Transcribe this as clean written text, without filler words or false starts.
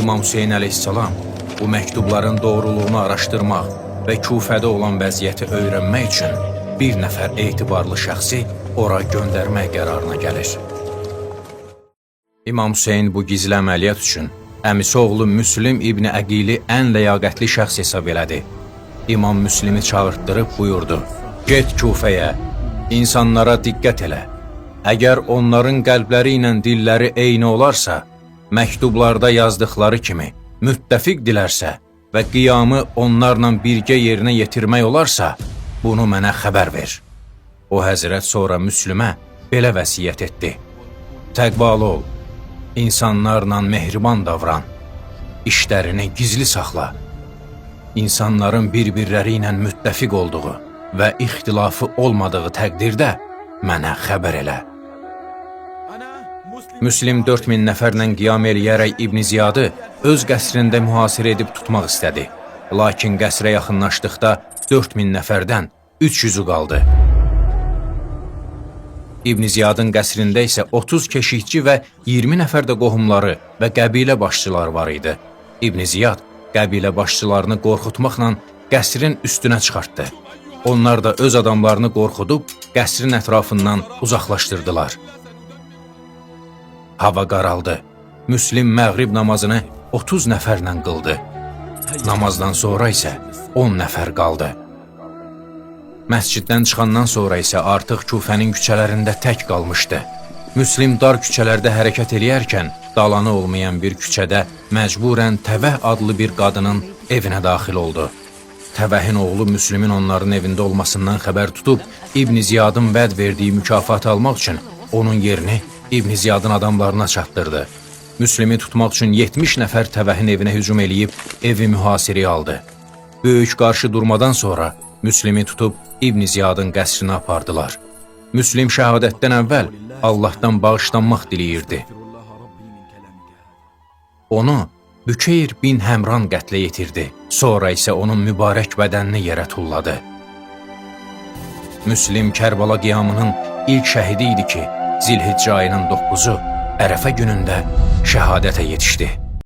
İmam Hüseyn əleyhissalam bu məktubların doğruluğunu araşdırmaq və Kufədə olan vəziyyəti öyrənmək üçün bir nəfər etibarlı şəxsi ora göndərmək qərarına gəlir. İmam Hüseyn bu gizli əməliyyat üçün əmisi oğlu Müslim İbni Əqili ən ləyaqətli şəxs hesab elədi. İmam Müslimi çağırtdırıb buyurdu: "Get Kufəyə, insanlara diqqət elə. Əgər onların qəlbləri ilə dilləri eyni olarsa, məktublarda yazdıqları kimi müttəfiqdilərsə və qiyamı onlarla birgə yerinə yetirmək olarsa, bunu mənə xəbər ver." O həzrət sonra Müslümə belə vəsiyyət etdi: "Təqvalı ol, insanlarla mehriban davran, işlərini gizli saxla. İnsanların bir-birləri ilə müttəfiq olduğu və ixtilafı olmadığı təqdirdə mənə xəbər elə." Müslim 4000 nəfərlə qiyam eləyərək İbn Ziyadı öz qəsrində mühasirə edib tutmaq istədi. Lakin qəsrə yaxınlaşdıqda 4000 nəfərdən 300-ü qaldı. İbn Ziyadın qəsrində isə 30 keşikçi və 20 nəfər də qohumları və qəbilə başçıları var idi. İbn Ziyad qəbilə başçılarını qorxutmaqla qəsrin üstünə çıxartdı. Onlar da öz adamlarını qorxudub qəsrin ətrafından uzaqlaşdırdılar. Hava qaraldı. Müslim məğrib namazını 30 nəfərlə qıldı. Namazdan sonra isə 10 nəfər qaldı. Məsciddən çıxandan sonra isə artıq Kufənin küçələrində tək qalmışdı. Müslim dar küçələrdə hərəkət eləyərkən dalanı olmayan bir küçədə məcburən Təvəh adlı bir qadının evinə daxil oldu. Təvəhin oğlu Müslimin onların evində olmasından xəbər tutub İbn Ziyadın vəd verdiyi mükafatı almaq üçün onun yerini İbn Ziyadın adamlarına çatdırdı. Müslimi tutmaq üçün 70 nəfər Təvəhin evinə hücum eləyib evi mühasirəyə aldı. Böyük qarşı durmadan sonra Müslimi tutub İbn Ziyadın qəsrinə apardılar. Müslim şəhadətdən əvvəl Allahdan bağışlanmaq diləyirdi. Onu Bükeyr bin Həmran qətlə yetirdi. Sonra isə onun mübarək bədənini yerə tulladı. Müslim Kərbəla qiyamının ilk şəhidi idi ki, Zilhiccə ayının 9-u Ərəfə günündə şəhadətə yetişdi.